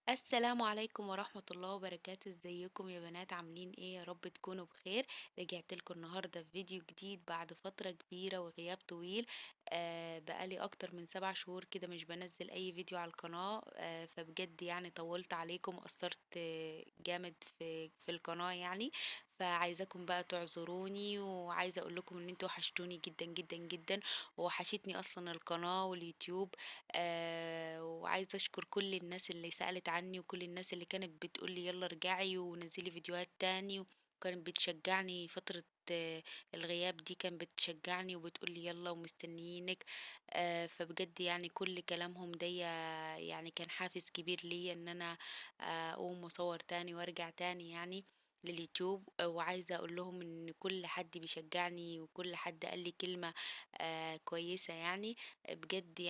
السلام عليكم ورحمة الله وبركاته. ازيكم يا بنات؟ عاملين ايه؟ يا رب تكونوا بخير. رجعت لكم النهاردة في فيديو جديد بعد فترة كبيرة وغياب طويل. بقالي اكتر من 7 شهور كده مش بنزل اي فيديو على القناة، فبجد طولت عليكم وقصرت جامد في القناة فعايزاكم بقى تعذروني، وعايزة اقول لكم ان انتوا وحشتوني جدا جدا جدا، ووحشتني اصلا القناة واليوتيوب. وعايزة اشكر كل الناس اللي سألت عني، وكل الناس اللي كانت بتقول لي يلا ارجعي ونزلي فيديوهات تاني، وكانت بتشجعني فترة الغياب دي، كانت بتشجعني وبتقول لي يلا ومستنيينك. فبجد كل كلامهم دي كان حافز كبير ليا ان انا اقوم واصور تاني وارجع تاني لليوتيوب. وعايزة اقول لهم ان كل حد بيشجعني وكل حد قال لي كلمة كويسة، بجد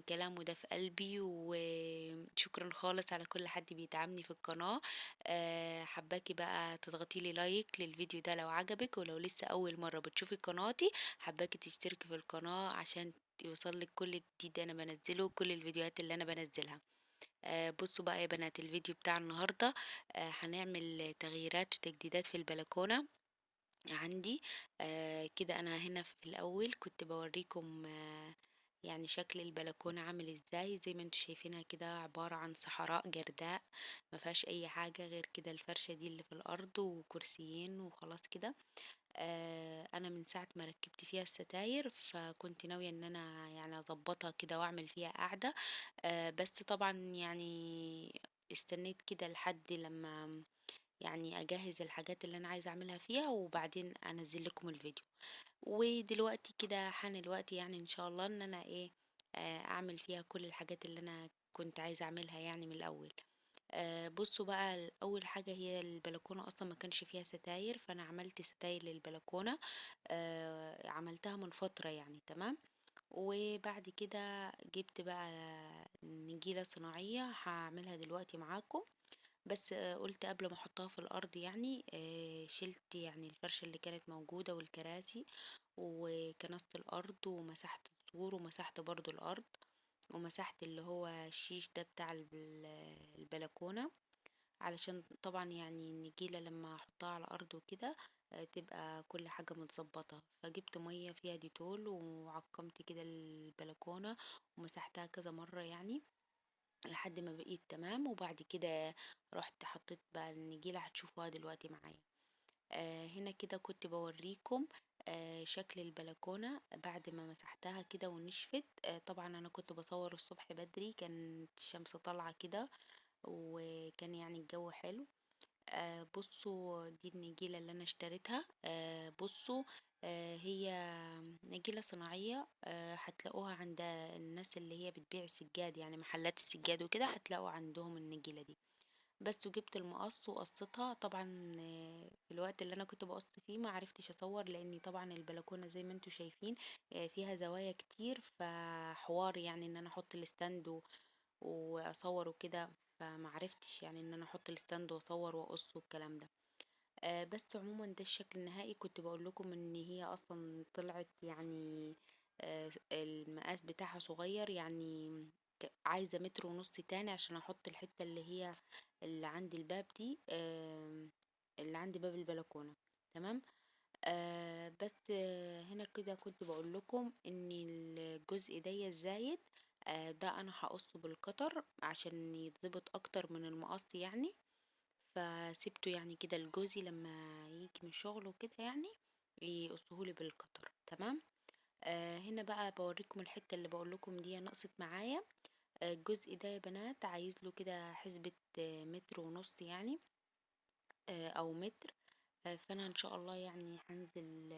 كلامه ده في قلبي، وشكرا خالص على كل حد بيدعمني في القناة. حباكي بقى تضغطي لي لايك للفيديو ده لو عجبك، ولو لسه اول مرة بتشوفي قناتي حباكي تشتركي في القناة عشان يوصلك كل جديد انا بنزله وكل الفيديوهات اللي انا بنزلها. بصوا بقى يا بنات، الفيديو بتاع النهاردة، هنعمل تغييرات وتجديدات في البلكونة عندي. كده انا هنا في الاول كنت بوريكم، شكل البلكونة عامل ازاي. زي ما انتم شايفينها كده عبارة عن صحراء جرداء، ما فيهاش اي حاجة غير كده الفرشة دي اللي في الارض وكرسيين وخلاص كده. انا من ساعة ما ركبت فيها الستاير فكنت ناوية ان انا اظبطها كده واعمل فيها قعدة، بس طبعا استنيت كده لحد لما اجهز الحاجات اللي انا عايزة اعملها فيها وبعدين انزل لكم الفيديو. ودلوقتي كده حان الوقت ان شاء الله ان انا اعمل فيها كل الحاجات اللي انا كنت عايزة اعملها من الاول. بصوا بقى، اول حاجة هي البلكونة اصلا ما كانش فيها ستاير، فانا عملت ستاير للبلكونة، عملتها من فترة تمام. وبعد كده جبت بقى نجيلة صناعية هعملها دلوقتي معاكم، بس قلت قبل ما احطها في الارض شلت الفرشة اللي كانت موجودة والكراسي وكنست الارض ومسحت السور ومسحت برضو الارض ومسحت اللي هو الشيش ده بتاع البلكونة، علشان طبعا النجيلة لما احطها على الارض وكده، تبقى كل حاجة متظبطة. فجبت مية فيها ديتول وعقمت كده البلكونة ومسحتها كذا مرة لحد ما بقيت تمام. وبعد كده رحت حطيت بقى النجيلة، هتشوفوها دلوقتي معايا. هنا كده كنت بوريكم، شكل البلكونة بعد ما مسحتها كده ونشفت. طبعا انا كنت بصور الصبح بدري، كانت الشمس طالعة كده وكان الجو حلو. بصوا دي النجيلة اللي انا اشتريتها. بصوا، هي نجيلة صناعية، هتلاقوها عند الناس اللي هي بتبيع سجاد، يعني محلات السجاد وكده، هتلاقوا عندهم النجيلة دي. بس وجبت المقص وقصيتها. طبعا، في الوقت اللي انا كنت بقص فيه ما عرفتش اصور، لاني طبعا البلكونه زي ما انتم شايفين، فيها زوايا كتير، فحوار ان انا احط الستاند واصور وكده، فما عرفتش ان انا احط الستاند واصور واقص والكلام ده. بس عموما ده الشكل النهائي. كنت بقول لكم ان هي اصلا طلعت المقاس بتاعها صغير، عايزه متر ونص تاني عشان احط الحته اللي هي اللي عند الباب دي، اللي عند باب البلكونه، تمام. بس، هنا كده كنت بقول لكم ان الجزء ده الزايد، ده انا هقصه بالقطر عشان يتظبط اكتر من المقص فسيبته كده لجوزي لما يجي من الشغل وكده يقصهولي بالقطر، تمام. هنا بقى بوريكم الحته اللي بقول لكم دي نقصت معايا. الجزء ده يا بنات عايز له كده حسبة، متر ونص او متر. فانا ان شاء الله هنزل،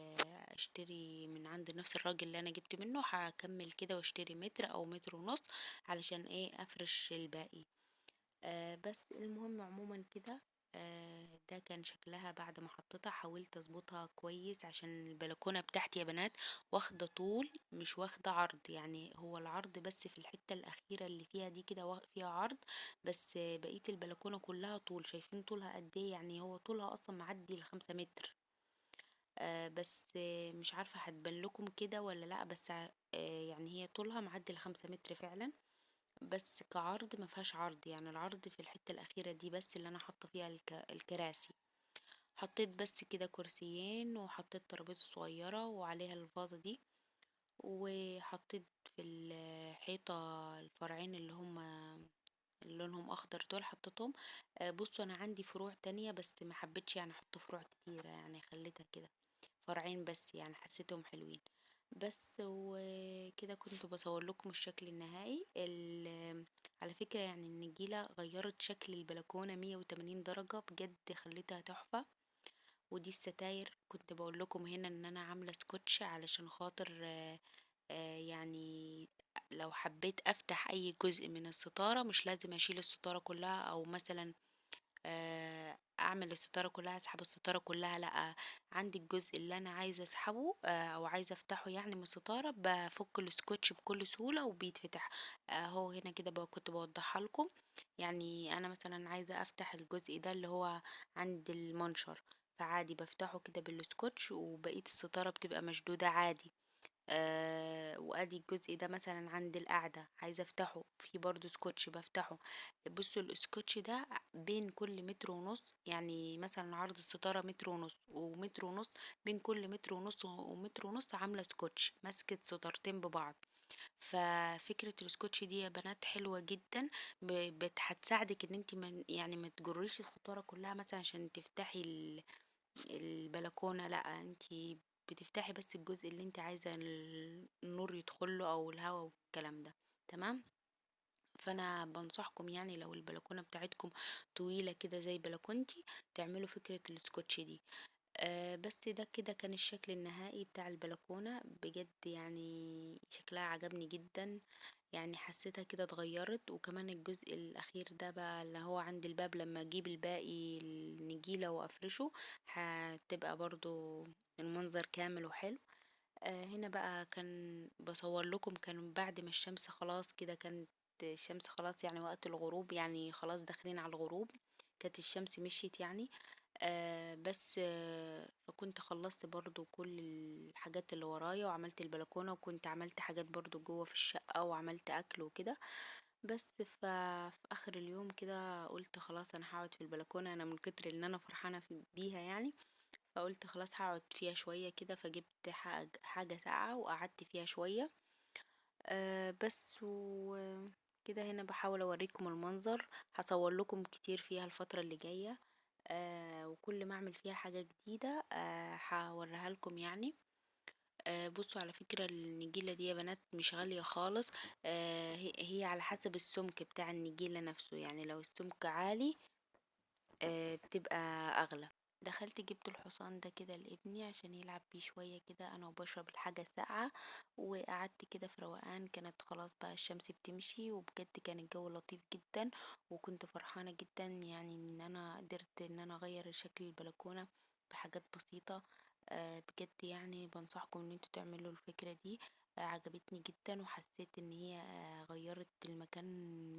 اشتري من عند نفس الراجل اللي انا جبت منه، هكمل كده واشتري متر او متر ونص علشان افرش الباقي. بس المهم عموما كده، ده كان شكلها بعد ما حطيتها. حاولت اظبطها كويس عشان البلكونه بتاعتي يا بنات واخده طول مش واخده عرض، هو العرض بس في الحته الاخيره اللي فيها دي كده فيها عرض، بس بقيه البلكونه كلها طول. شايفين طولها قد ايه؟ هو طولها اصلا معدي ال5 متر. بس مش عارفه هتبان لكم كده ولا لا، بس هي طولها معدي ال5 متر فعلا. بس كعرض ما فيهاش عرض، يعني العرض في الحتة الأخيرة دي بس اللي أنا حاطة فيها الكراسي. حطيت بس كده كرسيين، وحطيت ترابيزة صغيرة وعليها الفازة دي، وحطيت في الحيطة الفرعين اللي هم اللي لونهم اخضر دول حطيتهم. بصوا انا عندي فروع تانية بس ما حبيتش يعني احط فروع كتيرة، يعني خليتها كده فرعين بس، يعني حسيتهم حلوين بس. وكده كنت بصور لكم الشكل النهائي. على فكرة يعني النجيلة غيرت شكل البلكونة 180 درجة، بجد خليتها تحفة. ودي الستاير كنت بقول لكم هنا ان انا عاملة سكوتش علشان خاطر يعني لو حبيت افتح اي جزء من الستارة مش لازم اشيل الستارة كلها، او مثلا اعمل الستارة كلها، اسحب الستارة كلها، لا عندي الجزء اللي انا عايزة اسحبه، او عايزة افتحه يعني من الستارة، بفك السكوتش بكل سهولة وبيتفتح اهو. هنا كده كنت بوضحها لكم، يعني انا مثلا عايزة افتح الجزء ده اللي هو عند المنشر، فعادي بفتحه كده بالسكوتش وبقية الستارة بتبقى مشدودة عادي. وادي الجزء ده مثلا عند القعدة عايزة افتحه، في برضو سكوتش بفتحه. بصوا السكوتش ده بين كل متر ونص، يعني مثلا عرض الستارة متر ونص ومتر ونص، بين كل متر ونص ومتر ونص عاملة سكوتش ماسكة ستارتين ببعض. ففكرة السكوتش دي يا بنات حلوة جدا، هتساعدك ان انت ما تجريش الستارة كلها مثلا عشان تفتحي البلكونة، لا انت بتفتحي بس الجزء اللي انت عايزة النور يدخله او الهواء والكلام ده، تمام. فانا بنصحكم يعني لو البلكونة بتاعتكم طويلة كده زي بلكونتي تعملوا فكرة السكوتش دي. بس ده كده كان الشكل النهائي بتاع البلكونة، بجد يعني شكلها عجبني جدا، يعني حسيتها كده اتغيرت. وكمان الجزء الاخير ده بقى اللي هو عند الباب لما اجيب الباقي النجيلة وافرشه هتبقى برضو المنظر كامل وحلو. هنا بقى كان بصور لكم، كان بعد ما الشمس خلاص كده، كانت الشمس خلاص يعني وقت الغروب، يعني خلاص داخلين على الغروب، كانت الشمس مشيت يعني. بس فكنت خلصت برضو كل الحاجات اللي ورايا، وعملت البلكونة، وكنت عملت حاجات برضو جوه في الشقة، وعملت اكل وكده. بس في اخر اليوم كده قلت خلاص انا هقعد في البلكونة، انا من كتر ان انا فرحانة بيها يعني، فقلت خلاص هقعد فيها شوية كده. فجبت حاجة ساقعة وقعدت فيها شوية. بس وكده هنا بحاول اوريكم المنظر، هصور لكم كتير فيها الفترة اللي جاية، وكل ما اعمل فيها حاجة جديدة، هوريها لكم يعني. بصوا على فكرة النجيلة دي يا بنات مش غالية خالص، هي على حسب السمك بتاع النجيلة نفسه، يعني لو السمك عالي، بتبقى اغلى. دخلت جبت الحصان ده كده لابني عشان يلعب بيه شوية كده، انا وبشرب الحاجة الساقعة، وقعدت كده في روقان. كانت خلاص بقى الشمس بتمشي، وبجد كان الجو لطيف جدا، وكنت فرحانة جدا يعني ان انا قدرت ان انا اغير شكل البلكونة بحاجات بسيطة. بجد يعني بنصحكم ان انتوا تعملوا الفكرة دي، عجبتني جدا، وحسيت ان هي، غيرت المكان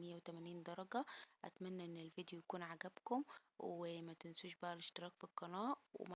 180 درجة. اتمنى ان الفيديو يكون عجبكم، وما تنسوش بقى الاشتراك في القناة.